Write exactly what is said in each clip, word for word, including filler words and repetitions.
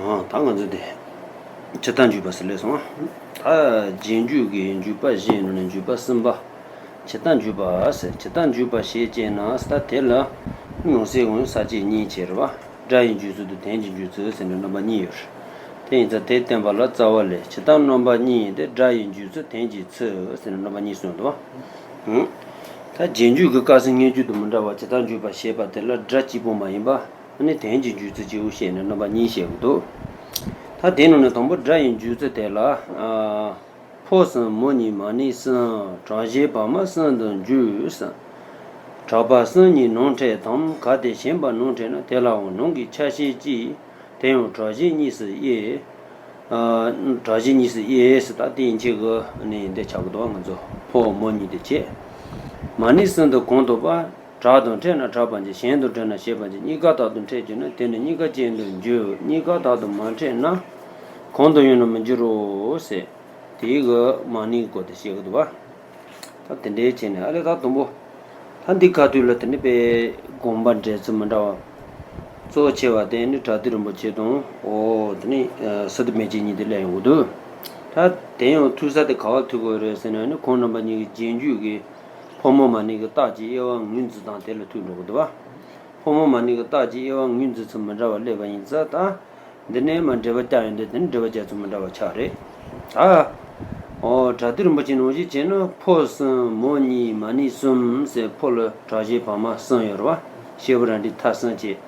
ཨང་། ད་ང་ཚོ་དེ་ཇི་ལྟར་འཇུག་པ་ཟེར་ལས་སོང་། ད་རྗེས་འཇུག་གི་འཇུག་པ་བཞིའི་ནང་ནས་འཇུག་པ་གསུམ་པ། ཇི་ལྟར་འཇུག་པ་ཟེར། ཇི་ལྟར་འཇུག་པ་ཞེས་བྱས་ན་ཟེར། ད་དེ་ལ་མངོན་གསལ་དངོས་ས་བཅད་གཉིས་བྱས་རེད་བ། སྒྲ་ཡི་འཇུག་ཚུལ་དང་དོན་གྱི་འཇུག་ཚུལ་ཟེར་ནས་རྣམ་པ་གཉིས་ཡོད་རེད། དེ་ཡིན་ཙང་དེ་བསྟན་པ་ལ་རྩ་བ་ལས་ཇི་ལྟར་རྣམ་པ་གཉིས་ཡིན་ཏེ། སྒྲ་ཡི་འཇུག་ཚུལ་དོན་གྱི་ཚུལ་ཟེར་ནས་རྣམ་པ་གཉིས་གསུངས་འདུག་བ། ད་རྗེས་འཇུག་གི་སྐབས་སུ་སྔོན་འཇུག་དང་མི་འདྲ་བར་ཇི་ལྟར་འཇུག་པ་ཞེས་པ་དེ་ལ་སྒྲ་གཅིག་པོ་མ་ཡིན་པ། ཨ་ནི་དོན་གྱི་འཇུག་ཚུལ་གཅིག་པུ་བཤད་ནས་རྣམ་པ་གཉིས་བཤད་དགོས་འདུག་ད་དེའི་ནང་ནས་དང་པོ་སྒྲ་ཡི་འཇུག་ཚུལ་དེ་ལ། ཨ། ཕོ་གསུམ་མོ་གཉིས་མ་ནིང་གསུམ། དྲག་ཤེས་བར་མ་གསུམ་དུ་འཇུག་གསུངས། དྲག་པ་གསུམ་གཉིས་ནང་ཕྲད་དམ། གལ་ཏེ་གཞན་པ་ནང་ཕྲད་ན། དེ་ལའང་ནང་གི་ཆ་ཤས་གཅིག་དེ་ཡང་དྲག་ཤེས་གཉིས་སུ་དབྱེ། ཨ། དྲག་ཤེས་གཉིས་སུ་དབྱེ་ཟེར། ད་དེ་ཡན་ཆད་ཀྱི་ནི་འདི་ཆགས་ཀྱི་འདུག་ང་ཚོ་ཕོ་མོ་གཉིས་དེ་བྱས། མ་ནིང་གསུམ་དུ་གང་ལྟར་བ། དྲག་དང་ཕྲད་ན་དྲག་པ་འབྱེད། ཞན་དང་ཕྲད་ན་ཞན་པ་འབྱེད། གཉིས་ཀ་དག་ཏུ་ཕྲད་གྱུར་ན། དེ་ནི་གཉིས་ཀ་ཅན་དུ་འཇུག་གཉིས་ཀ་དག་ཏུ་མ་ཕྲད་ན། གང་དུ་ཡང་ན་མི་འགྱུར་རོ་ཟེར། དེའི་གི་མ་ནིང་གི་སྐོར་དེ་བཤད་ཀྱི་འདུག་བ། ད་དེ་འདྲའི་བྱས་ནས་ཨ་ལས་ད་དང་པོ། ད་འདི་ཁ་ཐུག་ལ་དེ་ནི་དཔེ་དགོངས་པ་འགྲེལ་ཚུལ་མི་འདྲ་བ། གཙོ་ཆེ་བ་དེ་ནི་བྲག་ཏི་རིན་པོ་ཆེ་དང་། འོ་དེ་ནི་ཨ་སི་ཏུ་མན་ཇུ་གཉིས་དེ་སླེབས་ཡོང་གི་འདུག་ད་དེ་ཡང་ཐུག་ས་དེ་ག་བ་ཐུག་དགོས་རེད་ཟེར་ན་ནི། ཁོང་རྣམ་པ་གཉིས་ཀྱི་རྗེས་འཇུག་གི་ཕོ་མོ་མ་ནིང་གི་རྟགས་ཀྱི་དབྱེ་བ་ངོས་འཛིན་སྟངས་དེ་ལ་ཐུག་འགྲོ་གི་འདུག་བ། ཕོ་མོ་མ་ནིང་གི་རྟགས་ཀྱི་དབྱེ་བ་ངོས་འཛིན་ཚུལ་མི་འདྲ་བ་སླེབས་པ་ཡིན་ཙང་། ད་འདི་ནས་མར་འགྲེལ་པ་བརྒྱབ་ཡོང་དུས་དེ་ནི་འགྲེལ་པ་རྒྱག་ཚུལ་མི་འདྲ་བ་ཆགས་རེད། ད་འོ་བྲག་ཏི་རིན་པོ་ཆེ་ནང་བཞིན་བྱས་ན། ཕོ་གསུམ་མོ་གཉིས་མ་ནིང་གསུམ་ཟེར། ཕོ་ལ་དྲག་ཤེས་བར་མ་གསུམ་ཡོད་རེད་བ། ཤེལ་བུ་རལ་གྲི་མཐའ་གསུམ་བཅས།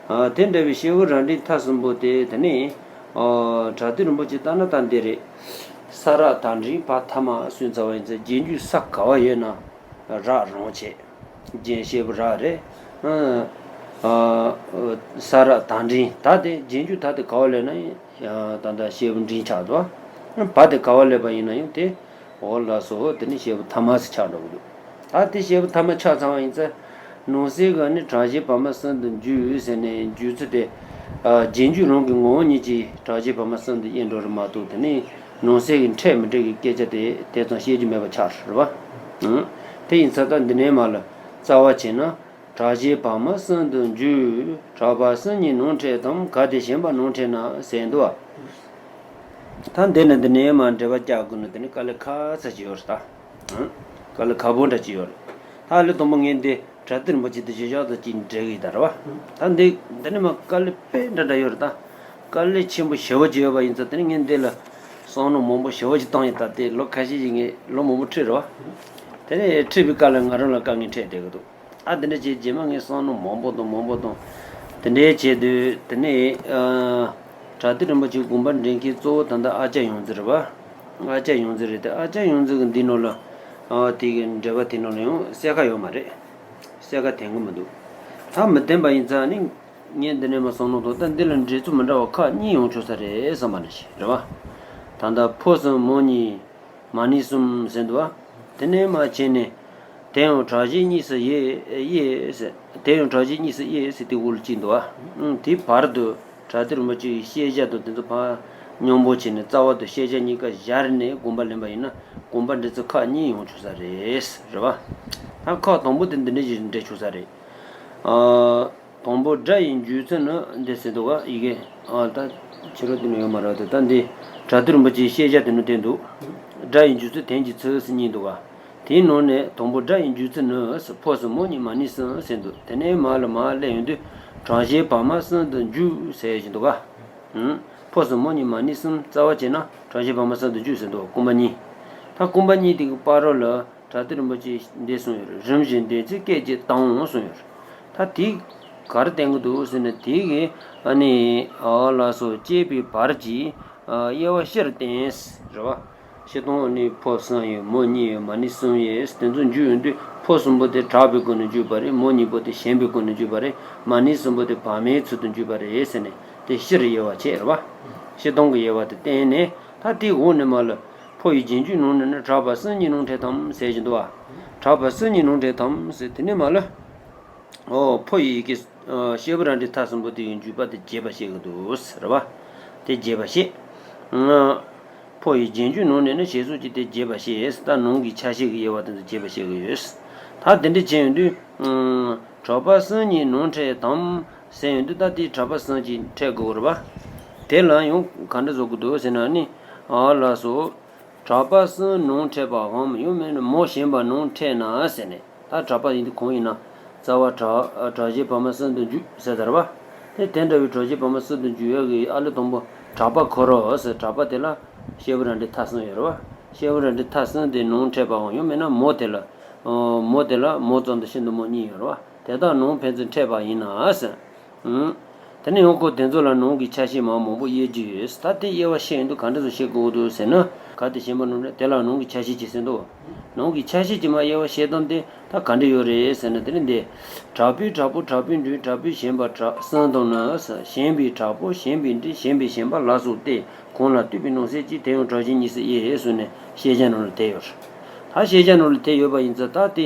ཨ། དེ་འདྲ་བའི་ཤེལ་བུ་རལ་གྲི་མཐའ་གསུམ་པོ་དེ་དེ་ནས། ཨ། བྲག་ཏི་རིན་པོ་ཆེ་ལྟར་ན་ད་འདི་རེད། ས་ར་དར་འབྲིང་བ་ཐ་མ་གསུངས་ཚར་བ་ཡིན་ཙང་། རྗེས་འཇུག་ས་ག་བ་ཡོད་ན་རགས་རང་བྱས། རྗེས་ཤེལ་བུ་རགས་རེད། ཨ། ས་ར་དར་འབྲིང་ད་དེ་རྗེས་འཇུག་ད་དེ་ག་བ་སླེབས་ན་ཡང་ད་ལྟ་ཤེལ་བུ་འབྲིང་ཆགས་འདུག་བ། དེ་ག་བ་སླེབས་པ་ཡིན་ན་ཡང་དེ། འོ་ལགས་སོ། དེ་ནི་ཤེལ་བུ་ཐ་མ་ཟེར་ཆགས་འགྲོ་གི་འདུག་ད་དེ་ཤེལ་བུ་ཐ་མ་ཆགས་ཚར་བ་ཡིན་ཙང་། ནང་གསེས་ཀྱི་ནི་དྲག་ཤེས་བར་མ་གསུམ་དུ་འཇུག་ཟེར་ནས་འཇུག་ཚུལ་དེ། ཨ། རྗེས་འཇུག་རང་གི་ངོ་བོ་ཉིད་ཀྱིས་དྲག་ཤེས་བར་མ་གསུམ་དུ་དབྱེ་འགྲོ་རེད་མ་གཏོགས། དེ་ནི་ནང་གསེས་ཀྱི་ཕྲད་མི་ཕྲད་ཀྱི་སྐད་ཆ་དེ་དེ་ཙམ་བཤད་རྒྱུ་མེད་པ་ཆགས་རེད་བ། ཨང་། དེ་ཡིན་ཙང་ད་འདི་ནས་མར་ལ་རྩ་བ་བྱས་ན། དྲག་ཤེས་བར་མ་གསུམ་དུ་འཇུག་དྲག་པ་གསུམ་གཉིས་ནང་ཕྲད་དམ། གལ་ཏེ་གཞན་པ་ནང་ཕྲད་ན་ཟེར་འདུག་བ། ད་འདི་ནི་འདི་ནས་མར་འགྲེལ་པ་རྒྱག་དགོས་ན་དེ་ནི་དཀའ་ལས་ཁག་ཚ་ཅིག་ཡོད་རེད་ད། ཨང་། དཀའ་ལས་ཁག་པོ་འདྲ་ཅིག་ཡོད་རེད། ད་ལོ་དང་པོ་ངས་འདི་བྲག་ཏི་རིན་པོ་ཆེ་དེ་ཞེ་དྲག་ཏུ་ཅིག་འགྲེལ་གི་ཡིན་ད་རེད་བ། ད་འདི་འདི་ནས་མར་དཀའ་ལས་དཔེ་འདྲ་འདྲ་ཡོད་རེད་ད། དཀའ་ལས་ཆེན་པོ་ཞེ་པོ་ཅིག་ཡོད་པ་ཡིན་ཙང་། དེ་ནི་ངས་འདི་ལ་བསམ་བློ་མང་པོ་ཞེ་པོ་ཅིག་བཏང་ཡོད་ད། དེ་ལོ་ཁ་ཤས་ཤིག་ངས་ལོ་མང་པོ་ཁྲིད་རེད་བ། དེ་ནས་ཁྲིད་པའི་སྐབས་ལ་ང་རང་ལ་དཀའ་ངལ་འཕྲད་བསྡད་ཀྱི་འདུག་ཨ། དེ་འདྲ་བྱས་རྗེས་མ་ངས་བསམ་བློ་མང་པོ་བཏང་མང་པོ་བཏང་། དེ་འདྲའི་བྱས་དུས་དེ་ནས། ཨ། བྲག་ཏི་རིན་པོ་ཆེའི་དགོངས་པ་འགྲེལ་མཁན་གཙོ་བོ་ད་ལྟ་ཨ་ཙརྱ་ཡོངས་འཛིན་རེད་བ། ཨ་ཙརྱ་ཡོངས་འཛིན་རེད་དེ། ཨ་ཙརྱ་ཡོངས་འཛིན་གྱི་འདི་ནང་ལ། ཨ། དེ་གི་འགྲེལ་པ་དེ་ནང་ལ་ཡང་གསལ་ཁ་ཡོད་མ་རེད། གསལ་ཁ་ཐོན་གྱི་མི་འདུག་ད་མི་ཐོན་པ་ཡིན་ཙང་ནི། ངས་འདི་ནས་མར་བསམ་བློ་བཏང་། ད་འདི་ལ་འགྲེལ་ཚུལ་མི་འདྲ་བ་ཁག་གཉིས་ཡོང་ཆོག་ས་རེད་བསམ་པ་ནང་བཞིན་རེད་བ། ད་ལྟ་ཕོ་གསུམ་མོ་གཉིས་མ་ནིང་གསུམ་ཟེར་འདུག་བ། དེ་ནས་མར་བྱས་ནས། དེ་ཡང་དྲག་ཤེས་གཉིས་སུ་དབྱེ། དབྱེ་ཟེར། དེ་ཡང་དྲག་ཤེས་གཉིས་སུ་དབྱེ་ཟེར། དེ་འོག་ལ་གཅིག་འདུག་བ། ཨང་། དེའི་བར་དུ་བྲག་ཏི་རིན་པོ་ཆེ་གིས་ཤེས་བྱ་དང་དེ་ཚོ་ཕར་མཉམ་པོ་བྱས་ནས། རྩ་བ་དང་ཤེས་བྱ་གཉིས་ཀ་སྦྱར་ནས་དགོངས་པ་ལེན་པ་ཡིན་ན། དགོངས་པ་འགྲེལ་ཚུལ་ཁག་གཉིས་ཡོང་ཆོག་ས་རེད། རེད་བ། ད་ཁག་དང་པོ་དེ་འདི་འདྲ་ཞིག་འགྲེལ་ཆོག་ས་རེད། ཨ། དང་པོ་སྒྲ་ཡི་འཇུག་ཚུལ་ནི་འདི་ཟེར་འདུག་ག་ཡི་གེ། ཨ། ད་ཕྱི་རོལ་དེ་ནི་ཡོད་མ་རེད་དེ། ད་འདི་བྲག་ཏི་རིན་པོ་ཆེའི་ཤེས་བྱ་དེ་ནི་དེ་འདུག་སྒྲ་ཡི་འཇུག་ཚུལ་དོན་གྱི་ཚུལ་ཟེར་གཉིས་འདུག་ག་དེའི་ནང་ནས་དང་པོ་སྒྲ་ཡི་འཇུག་ཚུལ་ནི་ཟེར། ཕོ་གསུམ་མོ་གཉིས་མ་ནིང་གསུམ་ཟེར་འདུག་དེ་ནས་མར་ལ་མར་སླེབས་ཡོང་དུས་དྲག་ཤེས་བར་མ་གསུམ་དུ་འཇུག་ཟེར་བཞིན་འདུག་ག་ཨང་། ཕོ་གསུམ་མོ་གཉིས་མ་ནིང་གསུམ། རྩ་བ་བྱས་ན་དྲག་ཤེས་བར་མ་གསུམ་དུ་འཇུག་ཟེར་འདུག་རྐང་པ་གཉིས། ད་རྐང་པ་གཉིས་དེ་གི་བར་རོ་ལ། བྲག་ཏི་རིན་པོ་ཆེས་འདི་གསུངས་ཡོད་རེད། རིམ་བཞིན་འདོན་ཚུལ་སྐད་ཅིག་དང་གསུངས་ཡོད་རེད། ད་དེ་ག་རེ་བསྟན་གྱི་འདུག་ཟེར་ན། དེ་གི་ཨ་ནི། ཨ། ལགས་སོ། བཅས་པའི་བར་གྱི། ཨ། དབྱེ་བ་སྤྱིར་བསྟན། རེད་བ། སྤྱིར་བཏང་ནི་ཕོ་གསུམ་ཡོད། མོ་གཉིས་ཡོད། མ་ནིང་གསུམ་ཡོད། དེ་ཚོ་འཇུག་ཡོང་དུས་ཕོ་གསུམ་པོ་དེ་དྲག་པའི་སྒོ་ནས་འཇུག་པ་རེད། མོ་གཉིས་པོ་དེ་ཞན་པའི་སྒོ་ནས་འཇུག་པ་རེད། མ་ནིང་གསུམ་པོ་དེ་བར་མའི་ཚུལ་དུ་འཇུག་པ་རེད་ཟེར་ནས། དེ་སྤྱིར་དབྱེ་བ་ཕྱེ། རེད་བ། སྤྱིར་བཏང་གི་དབྱེ་བ་དེ་བསྟན་ནས། ད་དེའི་འོག་ནས་མར་ལ། ཕོ་ཡི་རྗེས་འཇུག་ནང་ནས་ནི་དྲག་པ་གསུམ་གཉིས་ནང་ཕྲད་དམ་ཟེར་བཞིན་འདུག་བ། དྲག་པ་གསུམ་གཉིས་ནང་ཕྲད་དམ་ཟེར། དེ་ནས་མར་ལ། ཨོ། ཕོ་ཡི་ཡི་གེ། ཨ། ཤེལ་བུ་རལ་གྲི་མཐའ་གསུམ་པོ་དེ་ཡི་འཇུག་པ་དེ་རྒྱས་པར་བཤད་ཀྱི་འདུག་རེད་བ། དེ་རྒྱས་པར་བཤད། ཨ། ཕོ་ཡི་རྗེས་འཇུག་ནང་ནས་ནི་ཞེས་སོགས་ཀྱི་དེ་རྒྱས་པར་བཤད། ད་ནང་གི་ཆ་ཤས་ཀྱི་དབྱེ་བ་དེ་ཚོ་རྒྱས་པར་བཤད་ཀྱི་ཡོད། ད་དེ་འདྲ་བྱས་ཡོང་དུས། ཨ། དྲག་པ་གསུམ་གཉིས་ནང་ཕྲད་དམ་ཟེར་ཡོང་དུས། ད་དེ་དྲག་པ་གསུམ་གྱིས་ཕྲད་དགོས་རེད་བ། དེ་ལ་ཡང་ག་འདྲ་བཟོ་གི་འདུག་ཟེར་ན་ནི། ཨ་ལགས་སོ། གྲགས་པ་གསུམ་ནང་འཕྲད་པའམ། ཡང་མིན་ན་མོ་གཞན་པ་ནང་འཕྲད་ན་ཟེར་ནས། ད་གྲགས་པ་ཡིན་དུས་གང་ཡིན་ན། རྩ་བ་གྲགས་གྲགས་ཆེན་བར་མ་གསུམ་དུ་འཇུག་ཟེར་ད་རེད་བ། དེ་དེ་འདྲ་བའི་གྲགས་ཆེན་བར་མ་གསུམ་དུ་འཇུག་ཡག་གི་ཨ་ལུ་དང་པོ་གྲགས་པ་ཁོ་རང་ཟེར། གྲགས་པ་དེ་ལ་སྐྱེས་བུ་རབ་འབྲིང་ཐ་གསུམ་ཡོད་རེད་བ། སྐྱེས་བུ་རབ་འབྲིང་ཐ་གསུམ་དེ་ནང་འཕྲད་པའམ། ཡང་མིན་ན་མོ་དེ་ལ། མོ་དེ་ལ་མོ་ཙམ་དང་ཤིན་ཏུ་མོ་གཉིས་ཡོད་རེད་བ། དེ་དག་ནང་ཕན་ཚུན་འཕྲད་པ་ཡིན་ན་ཟེར། ཨང་། དེ་ནས་ཡང་ཁོ་དེ་ཚོ་ལ་ནང་གི་ཆ་ཤས་མ་མང་པོ་དབྱེ་རྒྱུ་ཡོད། ད་དེ་དབྱེ་བ་ཕྱེ་ཡོང་དུས་ག་འདྲ་བཟོ་བྱེད་དགོས་འདུག་ཟེར་ན། ག་དེ་གཞན་པ་ནང་འདྲ་དེ་ལ་ནང་གི་ཆ་ཤས་ཀྱི་ཟེར་འདུག་ནང་གི་ཆ་ཤས་ཀྱི་མ་དབྱེ་བ་ཕྱེ་སྟངས་དེ་ད་ག་འདྲ་ཡོད་རེད་ཟེར་ན། དེ་ནི་འདི། གྲགས་པའི་གྲགས་པོ་གྲགས་པའི་འབྲིང་གྲགས་པའི་ཞེན་པ་གྲགས་གསུམ་དང་ནི། ཞེན་པའི་གྲགས་པོ་ཞེན་པའི་འབྲིང་ཞེན་པའི་ཞེན་པ་ལ་སོགས་ཏེ། གང་ལ་ལྟོས་པའི་ནང་གསེས་ཀྱིས། དེ་ཡང་གྲགས་ཆེན་གཉིས་སུ་དབྱེ་ཟེར་ནས་ཤེས་བྱ་ནང་ལ་དེ་ཡོད་རེད། ད་ཤེས་བྱ་ནང་ལ་དེ་ཡོད་པ་ཡིན་ཙང་ད་དེ།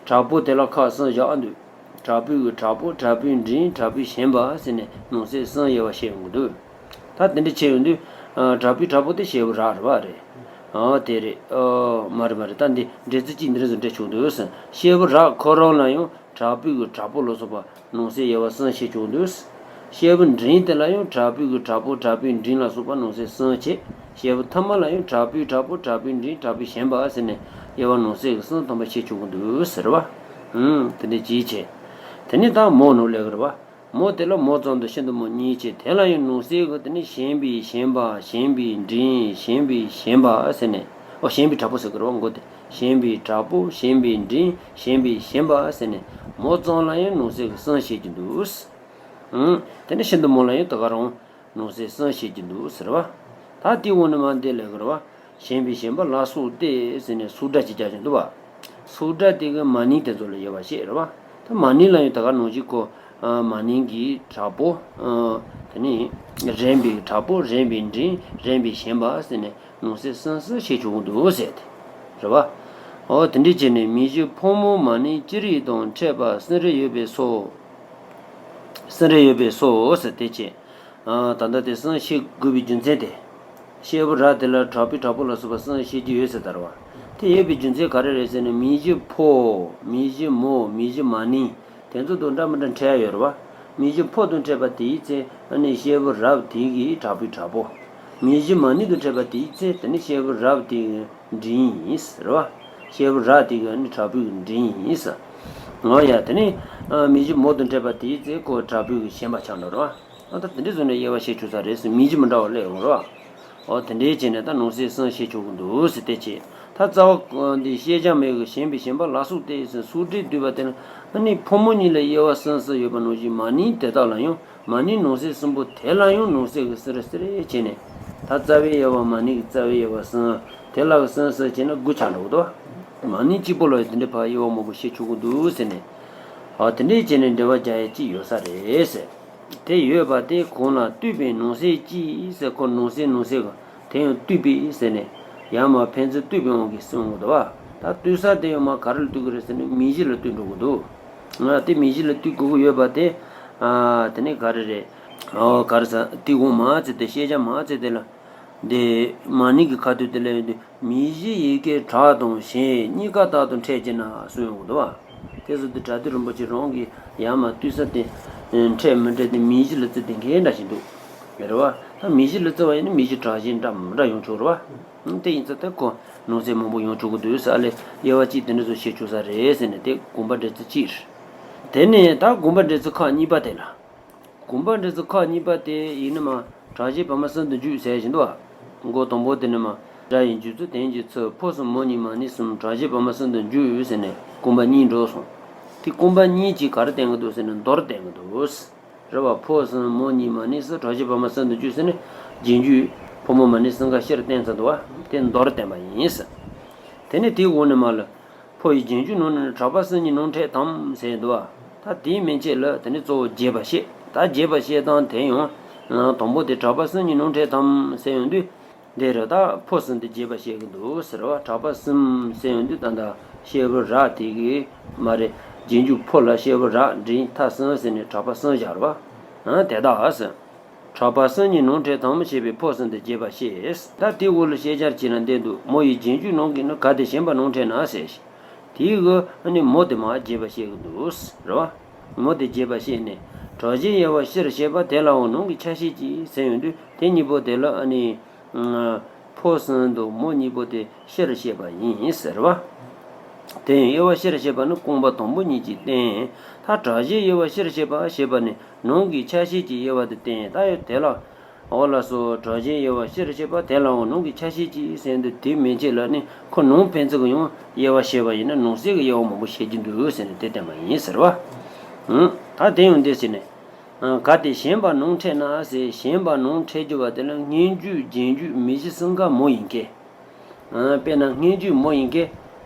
གྲགས་པོ་དེ་ལ་ཁག་གསུམ་བཞག་འདུག་གྲགས་པའི་གི་གྲགས་པོ་གྲགས་པའི་འབྲིང་གྲགས་པའི་ཞེན་པ་ཟེར་ནས་ནང་གསེས་གསུམ་དབྱེ་བ་ཕྱེ་ཡོང་གི་འདུག་ད་དེ་འདྲ་ཕྱེ་ཡོང་དུས། ཨ། གྲགས་པའི་གྲགས་པོ་དེ་སྐྱེས་བུ་རབ་རེད་བ་རེད། ཨ། དེ་རེད། ཨ། མ་རེད་མ་རེད། ད་འདི་འགྲེལ་ཚུལ་གཅིག་འདི་འདྲ་བཟོ་འགྲེལ་ཆོག་འདུག་ཟེར། སྐྱེས་བུ་རབ་ཁོ་རང་ལ་ཡང་གྲགས་པའི་གི་གྲགས་པོ་ལ་སོགས་པ་ནང་གསེས་དབྱེ་བ་གསུམ་ཕྱེ་ཆོག་འདུག་སྐྱེས་བུ་འབྲིང་དེ་ལ་ཡང་གྲགས་པའི་གི་གྲགས་པོ་གྲགས་པའི་འབྲིང་ལ་སོགས་པ་ནང་གསེས་གསུམ་ཕྱེ། སྐྱེས་བུ་ཐ་མ་ལ་ཡང་གྲགས་པའི་གྲགས་པོ་གྲགས་པའི་འབྲིང་གྲགས་པའི་ཞེན་པ་ཟེར་ནས་དབྱེ་བ་ནང་གསེས་ཀྱི་གསུམ་ཐམ་པ་ཕྱེ་ཆོག་གི་འདུག་ཟེར་བ། ཨུམ། དེ་འདྲ་ཅིག་བྱས། དེ་ནས་ད་མོ་ནང་སླེབས་ཀྱི་རེད་བ། མོ་དེ་ལ་མོ་ཙམ་དང་ཤིན་ཏུ་མོ་གཉིས་བྱས། དེ་ལ་ཡང་ནང་གསེས་ཀྱི་དེ་ནས་ཞེན་པའི་ཞེན་པ་ཞེན་པའི་འབྲིང་ཞེན་པའི་ཞེན་པ་ཟེར་ནས། ཨོ། ཞེན་པའི་གྲགས་པོ་ཟེར་གྱི་རེད་བ་མགོ་དེ། ཞེན་པའི་གྲགས་པོ་ཞེན་པའི་འབྲིང་ཞེན་པའི་ཞེན་པ་ཟེར་ནས་མོ་ཙམ་ལ་ཡང་ནང་གསེས་ཀྱི་གསུམ་བཤད་ཀྱི་འདུག་ཨང་། དེ་ནས་ཤིན་ཏུ་མོ་ལ་ཡང་དེ་ག་རང་ནང་གསེས་གསུམ་བཤད་ཀྱི་འདུག་ཟེར་བ། ད་དེའི་འོག་ནས་མར་འདི་ལབ་ཀྱི་རེད་བ། ཞེན་པའི་ཞེན་པ་ལ་སོགས་ཏེ་ཟེར་ནས་ཚིག་སྒྲ་ཅིག་རྒྱག་བཞིན་འདུག་བ། ཚིག་སྒྲ་དེ་གི་མ་ནིང་དེ་ཚོ་ལ་དབྱེ་བ་བཤད་རེད་བ། ད་མ་ནིང་ལ་ཡང་དེ་ག་ནང་བཞིན་ཁོ། ཨ། མ་ནིང་གི་གྲགས་པོ། ཨ། དེ་ནས་རེག་པའི་གྲགས་པོ་རེག་པའི་འབྲིང་རེག་པའི་ཞེན་པ་ཟེར་ནས་ནང་གསེས་གསུམ་གསུམ་བཤད་ཆོག་གི་འདུག་ཟེར་ཏེ། རེད་བ། འོ་དེ་འདྲ་བྱས་ནས་མིང་གཞི་ཕོ་མོ་མ་ནིང་ཅི་རིགས་དང་། འཕྲད་པ་གསུམ་རེ་ཡོད་པས་སོ། གསུམ་རེ་ཡོད་པས་སོ་ཟེར་དེ་བྱས། ཨ། ད་ལྟ་དེ་གསུམ་བཤད་དགོས་པའི་རྒྱུ་མཚན་དེ། སྐྱེས་བུ་རབ་དེ་ལ་གྲགས་པའི་གྲགས་པོ་ལ་སོགས་པ་གསུམ་བཤད་ཀྱི་ཡོད་ཟེར་ལྟར་བ། དེ་ཡོད་པའི་རྒྱུ་མཚན་ག་རེ་རེད་ཟེར་ན། མིང་གཞི་ཕོ། མིང་གཞི་མོ། མིང་གཞི་མ་ནིང་། དེ་ཚོ་དང་འདྲ་མི་འདྲ་འཕྲད་ཡ་ཡོད་རེད་བ། མིང་གཞི་ཕོ་དང་འཕྲད་པ་དེའི་ཚེ་ཨ་ནི་སྐྱེས་བུ་རབ་དེ་གི་གྲགས་པའི་གྲགས་པོ། མིང་གཞི་མ་ནིང་དང་འཕྲད་པ་དེའི་ཚེ་དེ་ནི་སྐྱེས་བུ་རབ་དེ་གི་འབྲིང་ཡིན་ཟེར་བ། སྐྱེས་བུ་རབ་དེ་གི་ཨ་ནི་གྲགས་པའི་འབྲིང་ཡིན་ཟེར། འོ་ཡ། དེ་ནི་ཨ་མིང་གཞི་མོ་དང་འཕྲད་པ་དེའི་ཚེ་ཁོ་གྲགས་པའི་ཞེན་པ་ཆགས་འགྲོ་རེད་བ། ཨ། ད་དེ་འདྲའི་བཟོ་ནས་དབྱེ་བ་ཕྱེ་ཆོག་ས་རེད་ཟེར། མིང་གཞི་མི་འདྲ་བ་སླེབས་ཡོང་རེད་བ། འོ་དེ་འདྲའི་བྱས་ནས་ད་ནང་གསེས་གསུམ་བཤད་ཆོག་གི་འདུག་ཟེར་དེ་བྱས། ད་རྩ་བ་འདི་ཤེས་བྱ་མེད་ཀྱི་ཞེན་པའི་ཞེན་པ་ལ་སོགས་ཏེ་ཟེར་ཚིག་སྒྲས་བསྡུས་པ་དེ་ལ་ཨ་ནི་ཕོ་མོ་གཉིས་ལ་དབྱེ་བ་གསུམ་གསུམ་ཡོད་པ་ནང་བཞིན་མ་ནིང་དེ་དག་ལ་ཡང་མ་ནིང་ནང་གསེས་གསུམ་པོ་དེ་ལ་ཡང་ནང་གསེས་ཀྱི་གསུམ་རེ་གསུམ་རེ་བྱས་ནས། ད་རྩ་བའི་དབྱེ་བ་མ་ནིང་གི་རྩ་བའི་དབྱེ་བ་གསུམ། དེ་ལ་གི་གསུམ་གསུམ་བྱས་ན་དགུ་ཆགས་འགྲོ་གི་འདུག་མ་ནིང་གཅིག་པོ་ལ་ཡང་དེ་འདྲའི་ཕར་དབྱེ་བ་མང་པོ་ཕྱེ་ཆོག་གི་འདུག་ཟེར་ནས། འོ་དེ་འདྲའི་བྱས་ནས་འགྲེལ་བ་རྒྱག་ཡ་གཅིག་ཡོད་ས་རེད་ཟེར། དེ་ཡོད་པ་དེ་གང་ལ་ལྟོས་པའི་ནང་གསེས་ཀྱིས་ཟེར། ཁོ་ནང་གསེས་ནང་གསེས་ཀྱི་དེ་ཡང་ལྟོས་པའི་ཟེར་ནས་ཡར་མར་ཕན་ཚུན་ལྟོས་པའི་དབང་གིས་གསུངས་ཡོང་གི་འདུག་བ། ད་ལྟོས་ས་དེ་ཡང་མར་ག་རེ་ལ་ལྟོས་ཀྱི་རེད་ཟེར་ན་མིང་གཞི་ལ་ལྟོས་འགྲོ་གི་འདུག་ང་དེ་མིང་གཞི་ལ་ལྟོས་དགོས་ཀྱི་ཡོད་པ་དེ། ཨ། དེ་ནི་ག་རེ་རེད། ཨོ་ག་རེ་ཟེར། དེ་གོང་མ་ཚིག་དེ་ཤེས་བྱ་མ་ཚིག་དེ་ལ། འདི་མ་ནིང་གི་ཁ་ཐུག་དེ་ལ་ཡོད་དུས། མིང་གཞི་ཡི་གེ་གྲགས་དང་ཞེན་གཉིས་ཀ་དག་ཏུ་འཕྲད་ཀྱི་ན་གསུངས་ཡོང་གི་འདུག་བ། དེ་ཚོ་དེ་གྲགས་འདི་རིན་པོ་ཆེ་རང་གིས་ཡར་མར་ལྟོས་ས་དེ་འཕྲད་མི་འཕྲད་དེ་མིང་གཞི་ལ་བརྩི་དེ་འགལ་འདྲ་ཞིག་འདུག་རེད་བ། ད་མིང་གཞི་ལ་བརྩི་བ་ཡིན་ན་མིང་གཞི་གྲགས་ཞེན་འདྲ་མི་འདྲ་ཡོང་ཆོག་རེད་བ། དེ་ཡིན་ཙང་ད་ཁོ་ནང་གསེས་མང་པོ་ཡོང་ཆོག་གི་འདུག་ས་ལས་དབྱེ་བ་གཅིག་དེ་འདྲ་ཚོ་ཕྱེ་ཆོག་ས་རེད་ཟེར་ནས་དེ་དགོངས་པ་འགྲེལ་ཚུལ་གཅིག་རེད། དེ་ནས་ད་དགོངས་པ་འགྲེལ་ཚུལ་ཁག་གཉིས་པ་དེ་ལ། དགོངས་པ་འགྲེལ་ཚུལ་ཁག་གཉིས་པ་དེ་ཡིན་ན་མ། གྲགས་ཆེན་བར་མ་གསུམ་དུ་འཇུག་ཟེར་བཞིན་དུ་བ། མགོ་དང་པོ་དེ་ནི་མ། སྒྲ་ཡི་འཇུག་ཚུལ་དོན་གྱི་ཚུལ་ཕོ་གསུམ་མོ་གཉིས་མ་ནིང་གསུམ་གྲགས་ཆེན་བར་མ་གསུམ་དུ་འཇུག་ཟེར་ནས་རྐང་པ་གཉིས་འགྲོ་སོང་། དེ་རྐང་པ་གཉིས་ཀྱིས་ག་རེ་བསྟན་གྱི་འདུག་ཟེར་ན་མདོར་བསྟན་གྱི་འདུག་རེད་བ། ཕོ་གསུམ་མོ་གཉིས་མ་ནིང་གསུམ་གྲགས་ཆེན་བར་མ་གསུམ་དུ་འཇུག་ཟེར་ནས་རྗེས་འཇུག་ཕོ་མོ་མ་ནིང་གསུམ་ཀ་སྤྱིར་བསྟན་ཚར་འདུག་བ། དེ་མདོར་བསྟན་པ་ཡིན། དེ་ནས་དེའི་འོག་ནས་མ་ལ། ཕོ་ཡི་རྗེས་འཇུག་ནང་ནས་གྲགས་པ་གསུམ་གཉིས་ནང་འཕྲད་དམ་ཟེར་འདུག་བ། ད་དེའི་མན་ཆད་ལ་དེ་ནི་གཙོ་བོ་རྒྱས་པ་བཤད། ད་རྒྱས་པ་བཤད་སྟངས་དེ་ཡང་། དང་པོ་དེ་གྲགས་པ་གསུམ་གཉིས་ནང་འཕྲད་དམ་ཟེར་ཡོང་དུས། འདི་རུ་ད་ཕོ་གསུམ་དེ་རྒྱས་པ་བཤད་ཀྱི་འདུག་ཟེར་བ། གྲགས་པ་གསུམ་ཟེར་ཡོང་དུས་ད་ལྟ་སྐྱེས་བུ་རབ་དེ་གི་མ་རེད། རྗེས་འཇུག་ཕོ་ལ་སྐྱེས་བུ་རབ་འབྲིང་ཐ་གསུམ་ཟེར་ནས་གྲགས་པ་གསུམ་བཞག་རེད་བ། དེ་དག་ཟེར། གྲགས་པ་གསུམ་གཉིས་ནང་འཕྲད་དམ་ཞེས་པའི་ཕོ་གསུམ་དེ་རྒྱས་པར་བཤད། ད་དེའི་འོག་ལ་བཤད་སྦྱར་བྱས་ན་འདི་འདུག་མོ་ཡི་རྗེས་འཇུག་ནང་གི་ནི་གལ་ཏེ་གཞན་པ་ནང་འཕྲད་ན་ཟེར། དེའི་གི་ནི་མོ་དེ་མར་རྒྱས་པར་བཤད་ཀྱི་འདུག་རེད་བ། མོ་དེ་རྒྱས་པར་བཤད་ནས་ གྲགས་ཆེན་དབྱེ་བ་སྤྱིར་བཤད་པ་དེ་ལའང་ནང་གི་ཆ་ཤས་ཀྱིས་ཟེར་ཡོང་དུས། དེ་གཉིས་པོ་དེ་ལ་ཨ་ནི། ཕོ་གསུམ་དང་མོ་གཉིས་པོ་དེ་སྤྱིར་བཤད་པ་ཡིན་ཟེར་བ། དེ་ཡང་དབྱེ་བ་སྤྱིར་བཤད་པ་ནི་རྐང་པ་དང་པོ་གཉིས་ཀྱིས་བསྟན། ད་གྲགས་ཆེན་དབྱེ་བ་སྤྱིར་བཤད་པ་ཞེས་པ་ནི་ནང་གི་ཆ་ཤས་ཀྱི་དབྱེ་བ་དེ་བསྟན། ད་ཡོད་དེ་ལ། འོ་ལགས་སོ། གྲགས་ཆེན་དབྱེ་བ་སྤྱིར་བཤད་པ་དེ་ལའང་ནང་གི་ཆ་ཤས་ཀྱིས་ཟེར་འདུག་དེ་མན་ཆད་ལ་ནི་ཁོ་ནང་ཕན་ཚུན་གྱི་ཡང་དབྱེ་བ་བཤད་པ་ཡིན་ན་ནང་གསེས་ཀྱི་དབྱེ་བ་མང་པོ་བཤད་ཀྱི་འདུག་ཟེར་ནས་དེ་བསྟན་པ་ཡིན་ཟེར་བ། ཨང་། ད་དེ་ཡང་འདི་ཟེར་ནས། ཨང་། ག་དེ་ཞན་པ་ནང་ཕྲད་ན་ཟེར། ཞན་པ་ནང་ཕྲད་རྒྱུ་བ་དེ་ལ་སྔོན་འཇུག་རྗེས་འཇུག་མིང་གཞི་གསུམ་ཀ་མོ་ཡིན་གྱི། ཨང་། དཔེར་ན་སྔོན་འཇུག་མོ་ཡིན་གྱི།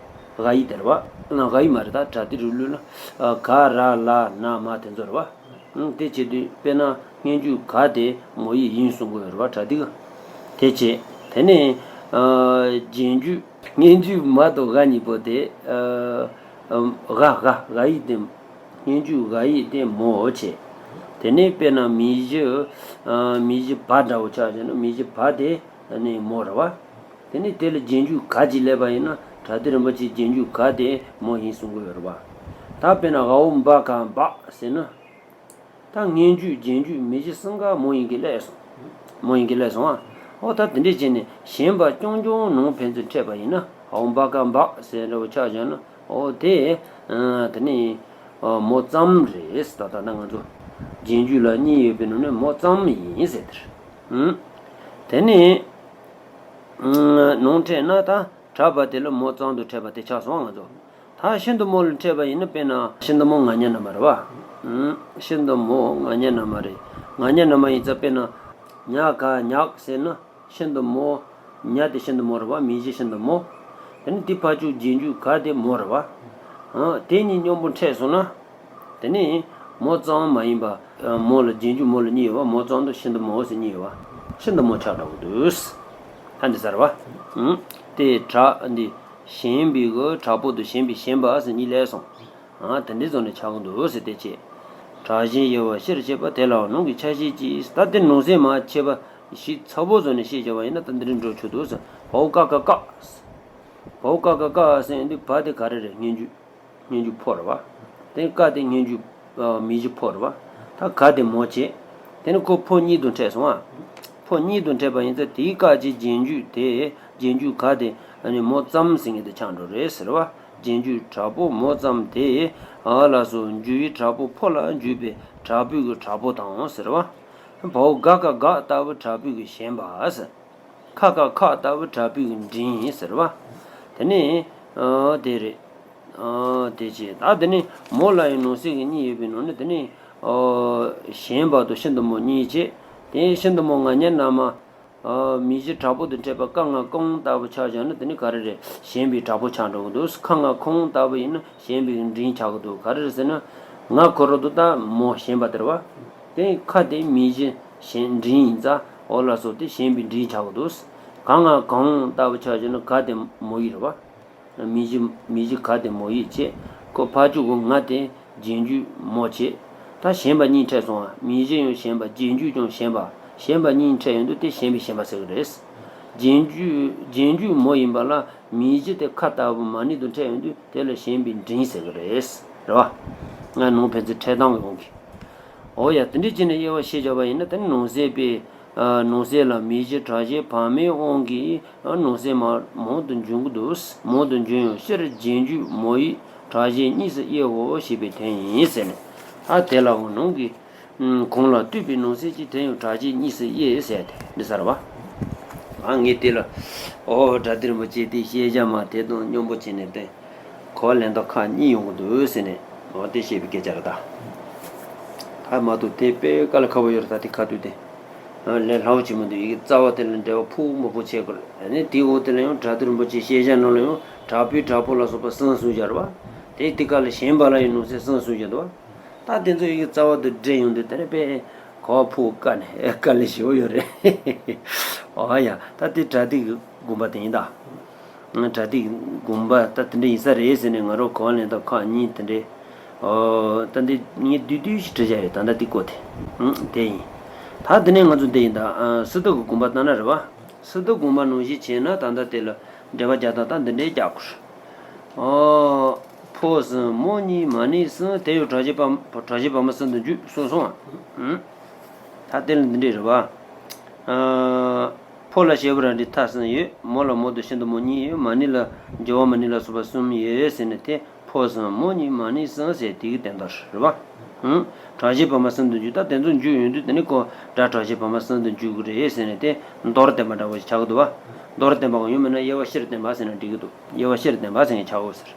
ག་ཡིག་དེ་རེད་བ། ག་ཡིག་མ་རེད། ད་གྲ་ཏི་རུ་ལུ་ལ། ག་ར་ལ་ན་མ་དེ་ཚོ་རེད་བ། ཨང་། དེ་བྱེད་དུས་དཔེར་ན་སྔོན་འཇུག་ག་དེ་མོ་ཡིག་ཡིན་གསུང་གི་ཡོད་རེད་བ། གྲ་ཏི་ག་དེ་བྱེད། དེ་ནས། ཨ། རྗེས་འཇུག་སྔོན་འཇུག་མ་དང་ག་གཉིས་པོ་དེ། ཨ། ག་ག་ག་ཡིག་དེ། སྔོན་འཇུག་ག་ཡིག་དེ་མོ་བྱེད། དེ་ནས་དཔེར་ན་མིང་གཞི། ཨ། མིང་གཞི་བ་འདྲ་བོ་ཆགས་བྱས་ན་མིང་གཞི་བ་དེ་ནི་མོ་རེད་བ། དེ་ནས་དེ་ལ་རྗེས་འཇུག་ག་ཅིག་སླེབས་པ་ཡིན་ན་གྲ་ཏི་རིན་པོ་ཆེའི་རྗེས་འཇུག་ག་དེ་མོ་ཡིན་གསུང་གི་ཡོད་རེད་བ། ད་དཔེར་ན་འ་འོག་འབའ་ག་འབག་ཟེར་ན། ད་སྔོན་འཇུག་རྗེས་འཇུག་མིང་གཞི་གསུམ་ཀ་མོ་ཡིན་གྱི་སླེབས་སོང་། མོ་ཡིན་གྱི་སླེབས་སོང་ཨ། འོ་ད་དེ་འདྲས་བྱས་ནས་ཞན་པ་རྐྱང་རྐྱང་ནང་ཕན་ཚུན་ཕྲད་པ་ཡིན་ན་འ་འོག་འབའ་ག་འབག་ཟེར་འདྲ་བོ་ཆགས་བཞག་ན། འོ་དེ། ཨ། དེ་ནི། ཨ། མོ་ཙམ་རེད། ད་ལྟ་ན་ང་ཚོ་རྗེས་འཇུག་ལ་གཉིས་ཡོད་པའི་ནང་ནས་མོ་ཙམ་ཡིན་ཟེར་དེ་རེད། ཨང་། དེ་ནི། ཨང་། ནང་ཕྲད་ན་ད་གྲགས་པ་དེ་ལ་མོ་ཙམ་དུ་ཕྲད་པ་དེ་ཆགས་སོང་ང་ཚོ། ད་ཤིན་ཏུ་མོ་ལ་ཕྲད་པ་ཡིན་ན་དཔེར་ན་ཤིན་ཏུ་མོ་ང་ཉ་ན་མ་རེད་བ། ཨང་། ཤིན་ཏུ་མོ་ང་ཉ་ན་མ་རེད། ང་ཉ་ན་མ་ཡིན་ཙང་དཔེར་ན། ཉ་ག་ཉག་ཟེར་ན། ཤིན་ཏུ་མོ། ཉ་དེ་ཤིན་ཏུ་མོ་རེད་བ། མིང་གཞི་ཤིན་ཏུ་མོ། དེ་ནི་དེ་ཕར་ཕྱོགས་རྗེས་འཇུག་ག་དེ་མོ་རེད་བ། ཨང་། དེ་གཉིས་མཉམ་པོ་ཕྲད་སོང་ན། དེ་ནི་མོ་ཙམ་མ་ཡིན་པ། མོ་ལ་རྗེས་འཇུག་མོ་ལ་གཉིས་ཡོད་བ། མོ་ཙམ་དང་ཤིན་ཏུ་མོ་ཟེར་གཉིས་ཡོད་བ། ཤིན་ཏུ་མོ་ཆགས་འདྲ་བོ་འདུག་ཨ་འདི་ཟེར་བ། ཨང་། དེ་གྲགས་འདི་ཞན་པའི་གི་གྲགས་པོ་དང་ཞན་པའི་ཞན་པ་ཟེར་གཉིས་སླེབས་སོང་། ཨ། དེ་འདྲའི་བཟོ་ནས་ཆགས་ཀྱི་འདུག་ཟེར་དེ་བྱས། གྲགས་ཆེན་དབྱེ་བ་སྤྱིར་བཤད་པ་དེ་ལའང་ནང་གི་ཆ་ཤས་ཀྱིས། ད་དེ་ནང་གསེས་མ་ཕྱེ་བ་ཞིག་ཚ་པོ་བཟོ་ནས་བཤད་བྱ་བ་ཡིན་ན་ད་འདི་འདྲའི་འགྲོ་ཆོག་འདུག་ཟེར། བའོ་ཀ་ཀ་ཀ། བའོ་ཀ་ཀ་ཀ་ཟེར་དུས་བ་དེ་ག་རེ་རེད། སྔོན་འཇུག་སྔོན་འཇུག་ཕོ་རེད་བ། དེ་ཀ་དེ་སྔོན་འཇུག་ཨ། མིང་གཞི་ཕོ་རེད་བ། ད་ག་དེ་མོ་བྱས། དེ་ནི་ཁོ་ཕོ་གཉིས་དང་ཕྲད་སོང་ཨ། ཕོ་གཉིས་དང་ཕྲད་པ་ཡིན་ཙང་དེའི་ཀ་གི་རྗེས་འཇུག་དེ། རྗེས་འཇུག་ག་དེ་ཨ་ནི་མོ་ཙམ་ཟེར་མཁན་དེ་ཆགས་འགྲོ་རེད་ཟེར་བ། རྗེས་འཇུག་དྲག་པོ་མོ་ཙམ་དེ། ཨ་ལ་སོགས་འཇུག་ཡུལ་དྲག་པོ་ཕོ་ལ་འཇུག་པའི་དྲག་པོའི་གི་དྲག་པོ་དང་ཟེར་བ། བའོ་ག་ག་ག་ལྟ་བུ་དྲག་པོའི་གི་ཞན་པ་ཟེར། ཁ་ག་ཁ་ལྟ་བུ་དྲག་པོའི་གི་འབྲིང་ཟེར་བ། དེ་ནི། ཨ་དེ་རེད། ཨ་དེ་བྱས། ད་དེ་ནི་མོ་ལ་ཡང་ནང་གསེས་ཀྱི་གཉིས་ཡོད་པའི་ནང་ནས་དེ་ནི། ཨ་ཞན་པ་དང་ཤིན་ཏུ་མོ་གཉིས་བྱས། དེ་ཤིན་ཏུ་མོ་ང་ཉ་ན་མ། ཨ་མིང་གཞི་དྲག་པོ་དང་ཕྲད་པ་ཀ་ང་ཀང་ལྟ་བུ་ཆགས་བཞག་ན་དེ་ནི་ག་རེ་རེད། ཞན་པའི་དྲག་པོ་ཆགས་འགྲོ་གི་འདུག་ཁ་ང་ཁོང་ལྟ་བུ་ཡིན་ན་ཞན་པའི་འབྲིང་ཆགས་གི་འདུག་ག་རེ་རེད་ཟེར་ན། ང་ཁོ་ར་དུ་ད་མོ་ཞན་པ་དེ་རེད་བ། དེ་ཁ་དེ་མིང་གཞི་ཞན་འབྲིང་ཡིན་ཙང་འོ་ལ་སོགས་དེ་ཞན་པའི་འབྲིང་ཆགས་གི་འདུག་ག་ང་གང་ལྟ་བུ་ཆགས་བཞག་ན་ག་དེ་མོ་ཡིག་རེད་བ། མིང་གཞི་མིང་གཞི་ག་དེ་མོ་ཡིག་བྱས། ཁོ་ཕར་ཕྱོགས་ཀྱི་ང་དེ་རྗེས་འཇུག་མོ་བྱས། ད་ཞན་པ་གཉིས་འཕྲད་སོང་བ། མིང་གཞི་ཡང་ཞན་པ། རྗེས་འཇུག་ཀྱང་ཞན་པ། ཞན་པ་གཉིས་འཕྲད་ཡོང་དུས་དེ་ཞན་པའི་ཞན་པ་ཟེར་གི་རེད། རྗེས་འཇུག་རྗེས་འཇུག་མོ་ཡིན་པ་ལ་མིང་གཞི་དེ་ཁ་ལྟ་བུ་མ་ནི་དང་འཕྲད་ཡོང་དུས་དེ་ལ་ཞན་པའི་འབྲིང་ཟེར་གི་རེད། རེད་བ། ང་ནང་ཕན་ཚུན་འཕྲད་སྟངས་ཀྱི་དབང་གིས། འོ་ཡ། དེ་འདྲའི་བྱས་ནས་དབྱེ་བ་ཕྱེ་བྱ་བ་ཡིན་ན་དེ་ནི་ནང་གསེས་པའི། ཨ་ནང་གསེས་ལ་མིང་གཞི་དྲག་ཆེན་བར་མའི་དབང་གིས་ཨ་ནང་གསེས་མ་མང་དུ་འབྱུང་གི་འདུག་མང་དུ་འབྱུང་ཡང་སྤྱིར་རྗེས་འཇུག་མོ་ཡིག་དྲག་ཆེན་གཉིས་སུ་དབྱེའོ་ཞེས་པའི་དོན་ཡིན་ཟེར་ནས། ཨ་དེ་ལའང་ནང་གི། ཨ་གོང་ལ་བསྡུས་པའི་ནང་གསེས་ཀྱི་དོན་ཡང་དྲག་ཆེན་གཉིས་སུ་དབྱེ་ཟེར་ཏེ་འདི་ཟེར་བ། ཨ་ངས་དེ་ལ། ཨོ་གྲ་སྒྲིག་རིན་པོ་ཆེ་དེ་ཤེས་བྱ་མ་དེ་དང་སྙོམས་པོ་བྱས་ནས་བསྟན། གོ་བ་ལེན་སྟངས་ཁག་གཉིས་ཡོང་གི་འདུག་ཟེར་ནས་འོ་དེ་བཤད་པའི་སྐད་ཆ་རེད་ད། ད་མ་གཏོགས་དེ་དཔེ་དཀའ་ལས་ཁག་པོ་ཡོད་རེད་ད། དེ་ཁ་ཐུག་དེ། ལས་སླ་བོ་ཅིག་མི་འདུག་ཡི་གེ་རྩ་བ་དེ་ལ་འགྲེལ་བ་ཕུགས་མང་པོ་བྱེད་དགོས་རེད། ཨ་ནི་དེའི་འོག་དེ་ལ་ཡང་གྲ་སྒྲིག་རིན་པོ་ཆེའི་ཤེས་བྱ་ནང་ལ་ཡང་དྲག་པོའི་དྲག་པོ་ལ་སོགས་པ་གསུམ་གསུངས་བཞག་རེད་བ། དེ་དེ་ག་ལ་ཞན་པ་ལ་ཡང་ནང་གསེས་གསུམ་གསུངས་བཞག་འདུག་བ། ད་དེ་ཚོ་ཡི་གེ་རྩ་བ་དེ་འགྲེལ་ཡོང་དུས་དེ་ནི་དཔེ་གོ་བ་ཕུགས་དཀའ་ནས་དཀའ་ལས་ཞེ་པོ་ཡོད་རེད། འོ་ཡ། ད་དེ་གྲ་སྒྲིག་དགོངས་པ་དེ་ཡིན་ད། གྲ་སྒྲིག་དགོངས་པ་ད་དེ་འདྲ་ཡིན་ས་རེད་ཟེར་ནས་ང་རང་གོ་བ་ལེན་སྟངས་ཁག་གཉིས་དེ་འདྲས། ཨོ། ད་འདི་ངས་བསྡུས་བསྡུས་ཤིག་བྲིས་བཞག་ཡོད། ད་ལྟ་འདི་བཀོད་དེ། ཨང་། དེ་ཡིན། ད་དེ་ནས་ང་ཚོ་འདི་ཡིན་ད། ཨ་སི་ཏུ་གི་དགོངས་པ་བཏང་ན་རེད་བ། སི་ཏུ་དགོངས་པ་ནང་བཞིན་བྱས་ན་ད་ལྟ་དེ་ལ་འགྲེལ་པ་རྒྱག་སྟངས་ད་འདི་འདྲས་རྒྱག་དགོས། ཨོ། ཕོ་གསུམ་མོ་གཉིས་མ་ནིང་གསུམ། དེ་ཡང་གྲགས་ཆེན་བར་གྲགས་ཆེན་བར་མ་གསུམ་དུ་འཇུག་གསུངས་སོང་ང་། ད་དེ་ལ་འདི་འདྲས་རེད་པ། ཨ། ཕོ་ལ་བྱེད་པོ་ར་འབྲི་ཐ་གསུམ་ཡོད། མོ་ལ་མོ་དང་ཤིན་ཏུ་མོ་གཉིས་ཡོད། མ་ནིང་ལ་རྒྱུ་བ་མ་ནིང་ལ་སོགས་པ་གསུམ་ཡོད་ཟེར་ནས་དེ། ཕོ་གསུམ་མོ་གཉིས་མ་ནིང་གསུམ་ཟེར་དེ་གི་དོན་དག་རེད་པ། ཧུམ། གྲགས་ཆེན་བར་མ་གསུམ་དུ་འཇུག་ད་དེ་ཚོ་འཇུག་ཡོང་དུས་དེ་ནི་ཁོ་སྒྲ་གྲགས་ཆེན་བར་མ་གསུམ་དུ་འཇུག་གི་རེད་ཟེར་ནས་དེ་མདོར་བསྟན་པ་འདྲ་བོ་ཞིག་ཆགས་ཀྱི་འདུག་པ། མདོར་བསྟན་པ་གང་ཡོད་མེད་ན་དབྱེ་བ་སྤྱིར་བསྟན་པ་ཟེར་ན་འགྲིག་གི་འདུག་དབྱེ་བ་སྤྱིར་བསྟན་པ་ཟེར་ནས་ཆགས་འོ་ཟེར།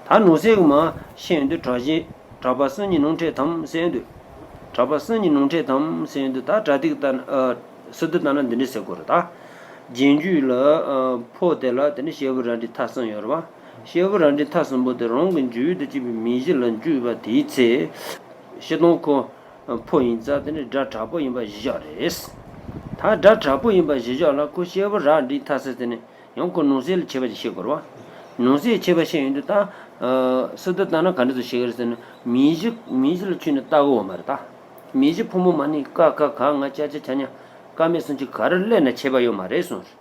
ད་ནང་གསེས་ཀྱི་མ་ཤེས་ཡོང་དུས་གྲགས་ཆེན་གྲགས་པ་གསུམ་གཉིས་ནང་ཕྲད་དམ་ཟེར་ཡོང་དུས། གྲགས་པ་གསུམ་གཉིས་ནང་ཕྲད་དམ་ཟེར་ཡོང་དུས་ད་སྒྲ་ཏིག་ལྟ་ན་ཨ། སི་ཏུ་ལྟ་ན་འདི་འདྲས་ཟེར་དགོས་རེད་ད། རྗེས་འཇུག་ལ་ཨ། ཕོ་དེ་ལ་དེ་ནི་བྱེད་པོ་ར་འབྲི་ཐ་གསུམ་ཡོད་རེད་པ། བྱེད་པོ་ར་འབྲི་ཐ་གསུམ་པོ་དེ་རང་གི་འཇུག་ཡུལ་དུ་བྱེད་པའི་མིང་གཞི་ལ་འཇུག་པ་དེའི་ཚེ། སྤྱིར་བཏང་ཁོ་ཕོ་ཡིན་ཙང་དེ་ནི་སྒྲ་དྲག་པོ་ཡིན་པ་གཞི་བཞག་རེད། ད་སྒྲ་དྲག་པོ་ཡིན་པ་གཞི་བཞག་ལ་ཁོ་བྱེད་པོ་ར་འབྲི་ཐ་ཟེར་དེ་ནི་ཡང་ཁོ་ནང་གསེས་ལ་ཁྱད་པར་ཅིག་ཤེས་དགོས་རེད་པ། ནང་གསེས་ཁྱད་པར་ཤེས་ཡོང་དུས་ད་ཨ། སི་ཏུ་ལྟ་ན་ག་འདྲ་ཚོ་ཤེས་ཀྱི་རེད་ཟེར་ན་མིང་གཞི་མིང་གཞི་ལ་ཆུད་ནས་ལྟ་དགོས་པ་མ་རེད་ད། མིང་གཞི་ཕོ་མོ་མ་ནིང་ཀ་ཁ་ག་ང་ཅ་ཆ་ཆ་ཉ་ཀ་མེད་གསུམ་གྱི་ག་རེ་སླེབས་ན་ཁྱད་པར་ཡོད་མ་རེད་གསུངས།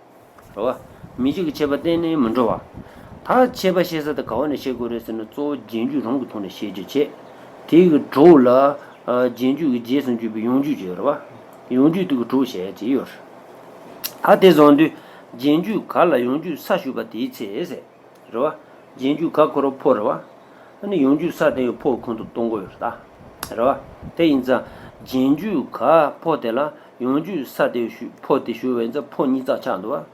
རེད་པ། མིང་གཞི་གི་ཁྱད་པར་གཏན་ནས་མི་འགྲོ་བ། ད་ཁྱད་པར་ཤེས་ས་དེ་ག་བ་ནས་ཤེས་དགོས་རེད་ཟེར་ན་གཙོ་བོ་རྗེས་འཇུག་རང་གི་ཐོག་ནས་ཤེས་རྒྱུ་བྱས། དེ་གི་གྲོགས་ལ་ཨ། རྗེས་འཇུག་གི་རྗེས་སུ་འཇུག་པའི་ཡང་འཇུག་ཅིག་ཡོད་རེད་པ། ཡང་འཇུག་དེ་གི་གྲོགས་བྱས་ཅིག་ཡོད་རེད། ད་དེ་བཟུང་དུས་རྗེས་འཇུག་ག་ལ་ཡང་འཇུག་ས་ཞུགས་པ་དེའི་ཚེ་ཟེར། རེད་པ། རྗེས་འཇུག་ག་ཁོ་རང་ཕོ་རེད་པ། ཨ་ནི་ཡང་འཇུག་ས་དེ་ཡང་ཕོ་ཁོང་དུ་གཏོང་དགོས་ཡོད་རེད་ད། རེད་པ། དེ་ཡིན་ཙང་རྗེས་འཇུག་ག་ཕོ་དེ་ལ་ཡང་འཇུག་ས་དེ་ཞུ་ཕོ་དེ་ཞུགས་པ་ཡིན་ཙང་ཕོ་གཉིས་རྩ་ཆགས་འདུག་པ།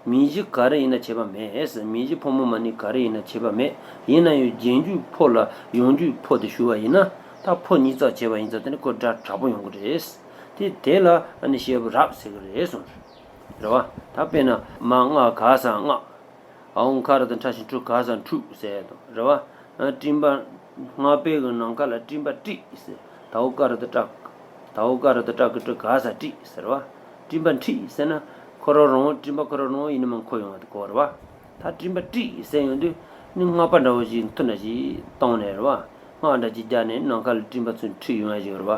མིང་གཞི་ག་རེ་ཡིན་ན་ཁྱད་པར་མེད། མིང་གཞི་ཕོ་མོ་མ་ནིང་ག་རེ་ཡིན་ན་ཁྱད་པར་མེད། ཡིན་ན་ཡང་རྗེས་འཇུག་ཕོ་ལ་ཡང་འཇུག་ཕོ་དེ་ཞུགས་པ་ཡིན་ན་ད་ཕོ་གཉིས་རྩ་བྱས་པ་ཡིན་ཙང་དེ་ནི་ཁོ་སྒྲ་དྲག་པོ་ཡོང་གི་རེད། དེ་དེ་ལ་ཨ་ནི་བྱེད་པོ་ར་འབྲི་ཟེར་གི་རེད་གསུངས། རེད་པ། ད་དཔེར་ན་མ་སྔ་ག་ས་སྔ། འ་འོག་མཁའ་ར་བཏགས་མཁྲ་ཞབས་ཀྱུ་ག་ས་འཁྲུགས་ཟེར་དང་རེད་པ། སྤྲིན་པ་སྔ་པའི་གི་ནམ་མཁའ་ལ་སྤྲིན་པ་དཀྲིས་ཟེར། ད་འོག་མཁའ་ར་བཏགས་སྐྲ། ད་འོག་མཁའ་ར་བཏགས་སྐྲ་གི་སྐྲ་ག་ས་དཀྲིས་ཟེར་བ། སྤྲིན་པ་འཁྲིགས་ཟེར་ན་ཁོ་རང་རང་སྤྲིན་པ་ཁོ་རང་རང་ཡིན་ན་མ་འཁོར་ཡོང་བ་དེ་གོ་རེད་པ། ད་སྤྲིན་པ་དཀྲིས་ཟེར་ཡོང་དུས་ནི་སྔགས་པ་འདྲ་བོ་ཞིག་མཐུ་འདྲ་ཞིག་བཏང་ནས་རེད་པ། སྔགས་འདྲ་ཅིག་བརྒྱབ་ནས་ནམ་མཁའ་ལ་སྤྲིན་པ་ཚུར་འཁྲིགས་ཡོང་ཡ་ཞིག་རེད་པ།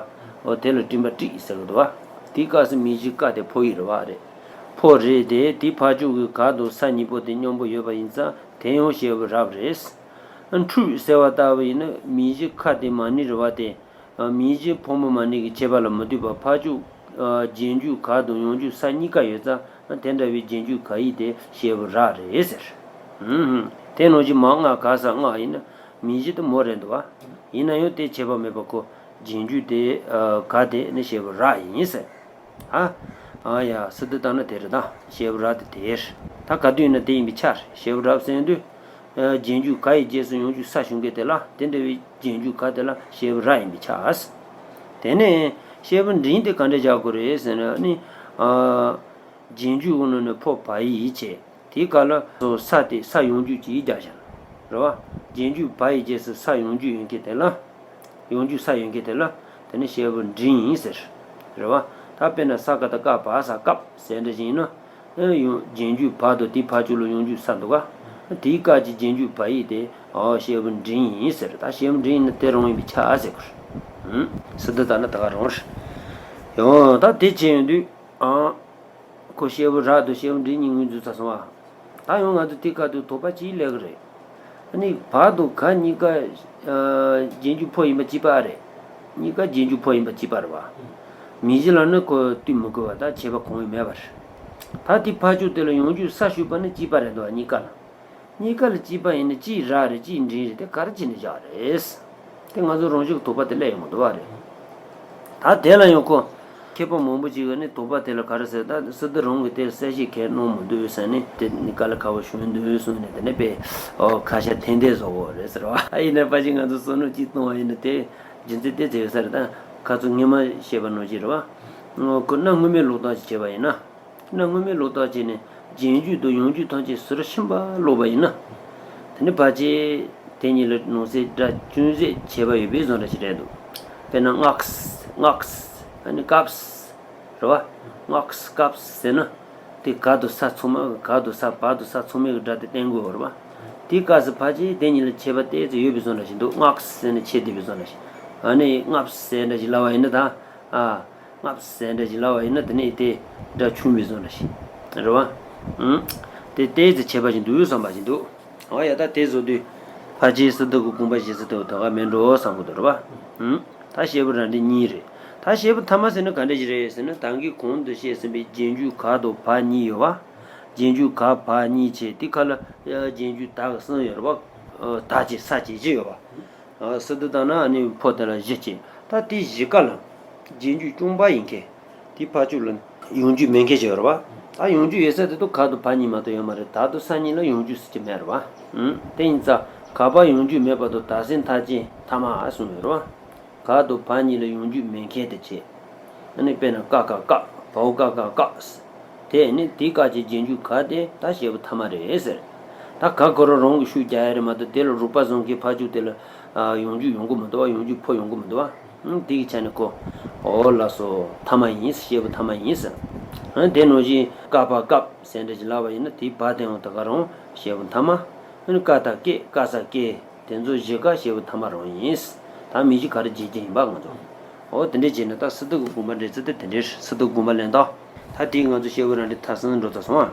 འོ་དེ་ལ་སྤྲིན་པ་དཀྲིས་ཟེར་གི་འདུག་པ། དེའི་སྐབས་སུ་མིང་གཞི་ཀ་དེ་ཕོ་ཡིག་རེད་པ་རེད། ཕོ་རེད་དེ་དེའི་ཕར་ཕྱོགས་ཀྱི་ག་དང་ས་གཉིས་པོ་དེ་མཉམ་པོ་ཡོད་པ་ཡིན་ཙང་དེ་ཡང་བྱེད་པོ་ར་འབྲི་རེད། འཁྲུགས་ཟེར་བ་ལྟ་བུ་ཡིན་ན་མིང་གཞི་ཁ་དེ་མ་ནིང་རེད་པ་དེ། མིང་གཞི་ཕོ་མོ་མ་ནིང་གི་ཁྱད་པར་ལ་མི་ལྟོས་པར་ཕར་ཕྱོགས་རྗེས་འཇུག་ག་དང་ཡང་འཇུག་ས་གཉིས་ཀ་ཡོད་ཙང་དེ་འདྲ་བའི་རྗེས་འཇུག་ག་ཡིག་དེ་བྱེད་པོ་ར་རེད་ཟེར། ཧུམ་ཧུམ། དེ་ནང་བཞིན་མ་སྔ་ག་ས་སྔ་ཡིན་ན་མིང་གཞི་དེ་མོ་རེད་འདུག་པ། ཡིན་ན་ཡང་དེ་ཁྱད་པར་མེད་པ་ཁོ། རྗེས་འཇུག་དེ་ཨ། ག་དེ་ནི་བྱེད་པོ་ར་ཡིན་ཟེར། ཨ། ཨ་ཡ་སི་ཏུ་ལྟ་ན་དེ་རེད་ད། བྱེད་པོ་ར་དེ་དེ་རེད། ད་ག་དུས་ཡིན་ན་དེ་ཡིན་པའི་ཆ་རེད། བྱེད་པོ་ར་ཟེར་དུས། ཨ། རྗེས་འཇུག་ག་ཡི་རྗེས་སུ་ཡང་འཇུག་ས་ཞུགས་མཁན་དེ་ལ་དེ་འདྲ་བའི་རྗེས་འཇུག་ག་དེ་ལ་བྱེད་པོ་ར་ཡིན་པའི་ཆ། དེ་ནས་བྱེད་པོ་འབྲིང་དེ་ག་འདྲ་བཞག་དགོས་རེད་ཟེར་ན་ནི། ཨ། རྗེས་འཇུག་འོག་ནས་ནི་ཕོ་བ་ཡིག་བྱས། དེའི་སྐབས་ལ་སོ་ས་དེ་ས་ཡང་འཇུག་ཅིག་རྒྱག་བཞག་རེད་པ། རྗེས་འཇུག་བ་ཡི་རྗེས་སུ་ས་ཡང་འཇུག་ཡོད་མཁན་དེ་ལ། ཡང་འཇུག་ས་ཡོད་མཁན་དེ་ལ་དེ་ནི་བྱེད་པོ་འབྲིང་ཡིན་ཟེར། རེད་པ། ད་དཔེར་ན་ས་ཀ་བཏགས་སྐ་བ་ས་སྐབས་ཟེར་འདྲ་ཞིག་ཡིན་ན། ཡང་རྗེས་འཇུག་བ་དང་དེའི་ཕར་ཕྱོགས་ལ་ཡང་འཇུག་ས་འདུག་ག་དེའི་སྐབས་ཀྱི་རྗེས་འཇུག་བ་ཡིག་དེ་ཨ་བྱེད་པོ་འབྲིང་ཡིན་ཟེར། ད་བྱེད་པོ་འབྲིང་ཡིན་ན་དེ་རང་ཡིན་པའི་ཆ་ཟེར་དགོས་རེད། སི་ཏུ་ལྟ་ན་ད་ག་རང་རེད། ཡང་ད་དེ་བྱས་ཡོང་དུས། ཨ། ཁོ་བྱེད་པོ་ར་དང་བྱེད་པོ་འབྲིང་གཉིས་ངོས་འཛིན་ཚར་སོང་ཨ། ད་ཡང་ང་ཚོ་དེ་སྐབས་དུ་དོགས་པ་ཅིག་སླེབས་ཀྱི་རེད། ཨ་ནི་བ་དང་ག་གཉིས་ཀ་ཨ། རྗེས་འཇུག་ཕོ་ཡིན་པ་གཅིག་པ་རེད། གཉིས་ཀ་རྗེས་འཇུག་ཕོ་ཡིན་པ་གཅིག་པ་རེད་པ། མིང་གཞི་ལ་ནི་ཁོ་ལྟོས་མི་དགོས་པ་ད་བྱེད་པ་གང་ཡང་མེད་པ་རེད། ད་དེ་ཕར་ཕྱོགས་དེ་ལ་ཡང་འཇུག་ས་ཞུགས་པ་ནི་གཅིག་པ་རེད་འདུག་ག་གཉིས་ཀ་ལ། གཉིས་ཀ་ལ་གཅིག་པ་ཡིན་ན་གཅིག་ར་རེད་གཅིག་འབྲིང་རེད་དེ་ག་རེ་བྱས་ནས་བཞག་རེད། དེ་ང་ཚོ་རང་བཞིན་གྱི་དོགས་པ་དེ་སླེབས་ཡོང་གི་འདུག་པ་རེད། ད་དེ་ལ་ཡང་ཁོ། མཁས་པ་མང་པོ་ཅིག་གིས་ནི་དོགས་པ་དེ་ལ་ག་རེ་ཟེར་ད་སི་ཏུ་རང་གིས་དེ་གསལ་བཤད་གང་ཡང་གནང་མི་འདུག་ཟེར་ནས་དེ་ནི་དཀའ་ལས་ཁག་པོ་བྱུང་འདུག་གསུངས་ནས་དེ་ནས་དཔེ་ཨོ་ཁ་ཤས་ཐན་ཐན་བཟོ་གི་རེད་ཟེར་བ། ཨ་ཡིན་ན་ཕལ་ཆེར་ང་ཚོ་བསམ་བློ་གཅིག་གཏོང་བ་ཡིན་ན་དེ་རྒྱུ་མཚན་དེ་ཚོ་ཡོད་ས་རེད། ད་ཁ་ཚོ་སྔོན་མ་བཤད་པ་ནང་བཞིན་རེད་བ། ཁོ་གནའ་སྔོན་མའི་ལུགས་ལྟར་ཞིག་བྱས་པ་ཡིན་ན། གནའ་སྔོན་མའི་ལུགས་ལྟར་བྱས་ནས་རྗེས་འཇུག་དང་ཡང་འཇུག་ཐམས་ཅད་ཟུར་ཕྱིན་པ་ཀློག་པ་ཡིན་ན། དེ་ནི་ཕལ་ཆེར་དེ་གཉིས་ལ་ནང་གསེས་སྒྲ་ཅུང་ཟད་ཁྱད་པར་ཡོད་པའི་བཟོ་འདྲ་ཞིག་རེད་འདུག་དཔེར་ན་སྔགས། སྔགས། ཨ་ནི་སྐབས། རེད་བ། སྔགས་སྐབས་ཟེར་ན། དེ་ག་དང་ས་ཚང་མ་ག་དང་ས་བ་དང་ས་ཚང་མའི་སྒྲ་དེ་བསྟན་དགོས་པ་རེད་བ། དེའི་སྐབས་སུ་ཕལ་ཆེར་དེ་གཉིས་ལ་ཁྱད་པར་ཏོག་ཙམ་ཡོད་པའི་བཟོ་འདྲ་ཞིག་འདུག་སྔགས་ཟེར་ནས་ཁྱད་བསྡུས་པའི་བཟོ་འདྲ་ཞིག་ཨ་ནི་སྔགས་ཟེར་འདྲ་ཞིག་ལབ་པ་ཡིན་ན་ད། ཨ། སྔགས་ཟེར་འདྲ་ཞིག་ལབ་པ་ཡིན་ན་དེ་ནས་དེ་སྒྲ་ཆུང་བའི་བཟོ་འདྲ་ཞིག་རེད་བ། ཨང་། དེ་ཏོག་ཙམ་ཁྱད་པར་ཞིག་འདུག་བསམ་པ་ཞིག་འདུག་འོ་ཡ་ད་དེ་བཟོ་དུས། ཕལ་ཆེར་སི་ཏུ་གི་དགོངས་པ་བཞེས་ས་དེ་ད་ག་མེད་འགྲོ་བསམ་གི་འདུག་རེད་པ། ཨུམ། ད་བྱེད་པོ་རང་འགྲེལ་གཉིས་རེད། ད་བྱེད་པོ་ཐ་མ་ཟེར་ན་ག་འདྲ་ཞིག་རེད་ཟེར་ན། ད་གིན་གོང་དུ་བཤད་ཟིན་པའི་རྗེས་འཇུག་ག་དང་བ་གཉིས་ཡོད་པ། རྗེས་འཇུག་ག་བ་གཉིས་བྱས། དེ་ཁ་ལ་རྗེས་འཇུག་ད་གི་གསུམ་ཡོད་རེད་པ། ད་བྱས་ས་བྱས་བཞི་ཡོད་པ། སི་ཏུ་བཏང་ན་ཨ་ནི་ཕོ་དེ་ལ་བཞི་བྱས། ད་དེ་བཞི་ཀ་ལ་རྗེས་འཇུག་རྐྱང་པ་ཡིན་མཁན། དེའི་ཕར་ཕྱོགས་ལ་ཡོང་རྒྱུ་མེད་མཁན་ཞིག་ཡོད་རེད་པ། ད་ཡོང་རྒྱུ་ཡོད་ས་དེ་ད་ག་དང་བ་གཉིས་མ་གཏོགས་ཡོད་མ་རེད། ད་དང་ས་གཉིས་ལ་ཡོང་རྒྱུ་ཟེར་གྱི་མེད་རེད་པ། ཨུམ། དེ་ཡིན་ཙང་ག་བ་ཡོང་རྒྱུ་མེད་པ་དང་ད་ཟེར་མཐའ་ཅན་ཐ་མ་གསུམ་ཡོད་རེད་པ། ག་དང་བ་གཉིས་ལ་ཡོང་རྒྱུ་མེད་མཁན་དེ་བྱས། ཨ་ནི་དཔེར་ན་ཀ་ཀ་བཀག་བའོ་ཀ་ཀ་བཀག་དེ་ནི་དེའི་སྐབས་ཀྱི་རྗེས་འཇུག་ག་དེ་ད་བྱེད་པོ་ཐ་མ་རེད་ཟེར། ད་ག་ཁོ་རང་རང་གི་ཤུགས་རྒྱག་ཡ་རེད་མ་གཏོགས། དེ་ལ་རིགས་པ་བཟང་མཁན་ཕར་ཕྱོགས་དེ་ལ་ཡོང་རྒྱུ་ཡོང་གི་མི་འདུག་པ། ཡོང་རྒྱུ་ཕོ་ཡོང་གི་མི་འདུག་པ། ཨང་། དེ་གི་ཆ་ནས་ཁོ། འོ་ལགས་སོ། ཐ་མ་ཡིན། བྱེད་པོ་ཐ་མ་ཡིན་ཟེར། ཨང་། དེ་ནང་བཞིན་ཀ་པ་བཀབ་ཟེར་འདྲ་ཞིག་ལབ་པ་ཡིན་ན། དེའི་བ་དེའང་ད་ག་རང་བྱེད་པོ་ཐ་མ། ཨ་ནི་ཀ་ད་སྐད། ཀ་ས་སྐད། དེ་ཚོ་བཞི་ཀ་བྱེད་པོ་ཐ་མ་རང་ཡིན། ད་མིང་གཞི་ག་རེ་བརྗེ་རྒྱུ་ཡིན་པ་ང་ཚོ། འོ་དེ་འདྲས་བྱས་ན་ད་སི་ཏུ་གི་དགོངས་པ་འགྲེལ་ཚུལ་དེ་དེ་འདྲས། སི་ཏུ་དགོངས་པ་ལེན་སྟངས། ད་དེ་ང་ཚོ་བྱེད་པོ་རང་འགྲེལ་ཐ་གསུམ་འགྲོ་ཚར་སོང་ཨ།